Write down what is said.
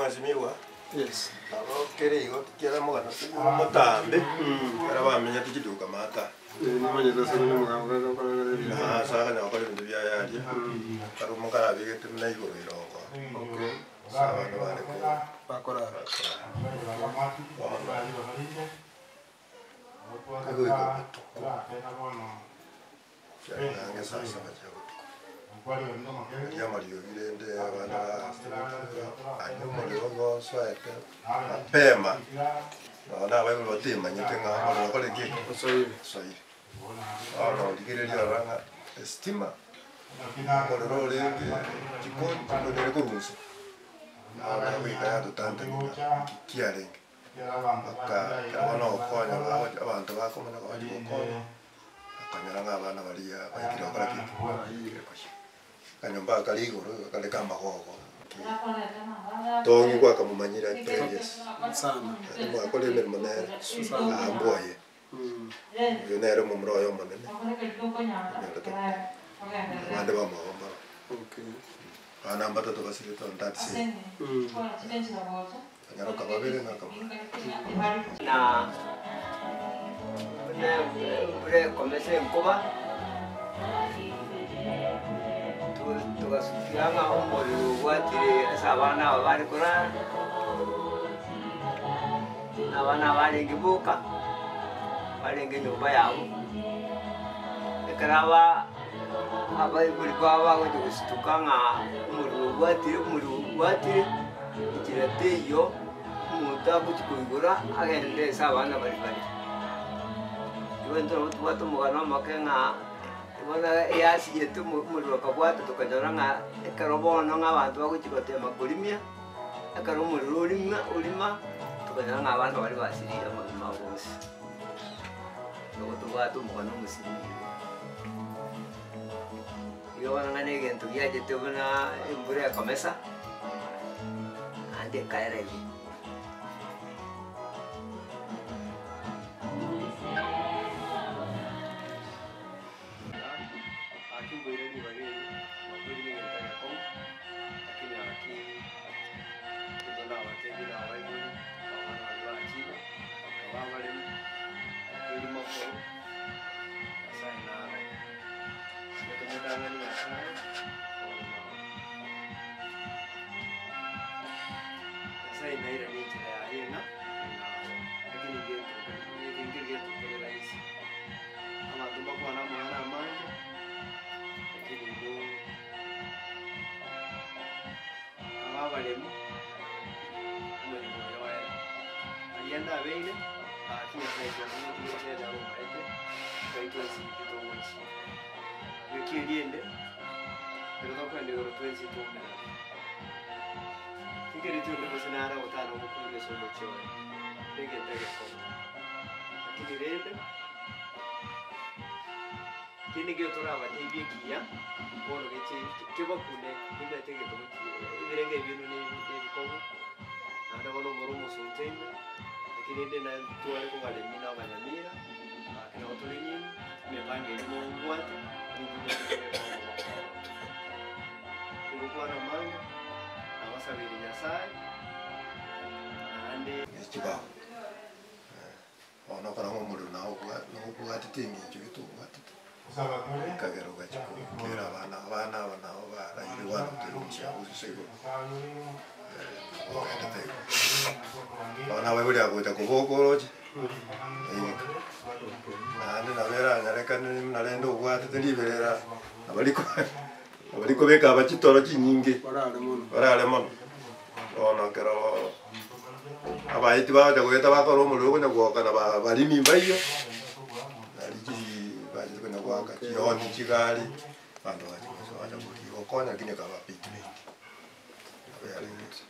Mheshimiwa, Yes. nabo kere igo kera omogano omotambe, ekero bamenyete chiduka maata. Nimanyete ase onye omogambi gakora ebinto. Ah, ase akanya gokora ebinto biaye aria, kare omokara abegete buna igoro irongo. Okay. Ase abana bare ko Bakorara. Bono, egoika botuko, chiaye ang'e saa saba chia botuko. Riria amariogi rende abana aria omorero gosoete mapema, nonya na abaibori batemanyete ng'a omorero okore ki? Osoire. Osoire. Bono rigereria ororo ng'a estima, omorero orenge jikoni, jikoni ere korwa inse, bono goika yatotantania ng'a nki kiarenge. Mpaka ekero bono ogokonya bagocha abanto bakomanya gochi gokonya, bakanyora ng'a abana baria baikire gokora ki? Baikire koyia. Akanyomba aka kare igoro iga kare ka amagogo ki tongi gwakamomanyire previous. Sana. Naende mwakora emeremo nere, aa mbwoye. Oyo nere omomura oye omonene, onyorete abande bamwabo mbaro. Okay. Abana mbatato basirete on that same. Onyaroka babere na akamura. Na buna embura ekomesa enkoba, togasukia ng'a omorero obwatire ase abana aba bare korara, na abana barenge boka, barenge nyomba yabo, ekero aba abaibori babo bagocha gostuka ng'a omorero obwatire, omorero obwatire. Enchera teiyo omonto agochia koigora agende ase abana baria bare. Igo intwe nabo tobwate omogano omoke ng'a bono eyasinyete omorero okabwata tokanyora ng'a ekero bono ng'a abanto bagochia gotema korimia, ekero omorero orimwa orima, tokanyora ng'a abana baria basiririe amagima abo bonsi. Nigo tobwate omogano omosinini igo. Igo bono ng'a negento giachete buna embura ekomesa, naende ekaera igo. Gaki mboire ribaga eri, makweri negento egekong'u, lakini gaki egento ndabatebie na abaibori, abana baria bachire, bakaba abaremu, makweri makoro, Nyasaye naro. Totomotang'ani Nyasae obogima obo. Nyasae nairanie enchera yaye eng'a eng'ao, lakini ngento nkeri eke nkeri gento kere rahisi. Abanto mbakwane amang'ana amange, lakini intwe aba abaremu, omoremo oyo oere. Aria ndabeire, gaki Nyasae tiga tomotige enchera ere aromaete, twaitwe ense eye togochia. Engaki eria ende, ekero tokoenda igoro twensi twaumerane. Tinkereti onde gose nare ogotana omokungu ase omochie oye, negento egekong'u. Lakini rende, kende nkeiyo torabatebie ekiya, bono geche kebakune, nimanyete egento gochi ebirengo ebi bino nebikong'u, naende bono omoro omosunte ime, lakini rende naye ntware kobaremia na abanyamira. Gaki nabo tore ninwe, emebango eria mobwate, nigo tokobeka omogoko ororo. Tigokwana amange, nabasabeire Nyasae, naende. Echibao. Bono okora ng'a omorero nao nobwatete eng'encho gete obwatete, ekagera ogachia gokera abana, abana aba nabo baraire gwanotera omochie gose igoro, nabo ogendete igo. Bono abaibori agocha koboka oroche. Naende nabo eranyarekane buna rende obwatete riberera, abariko abarikobeka aba chitoro chinyinge, barare mono. Bono ekero abaeti bagocha goeta bakora omorero okonya gwoka na ba barimi mbaiyo, nari chii bachete konya goaka chihoni chigari, abanto bagacha gocha gokonya lakini ekaba big late, nabo yarenge.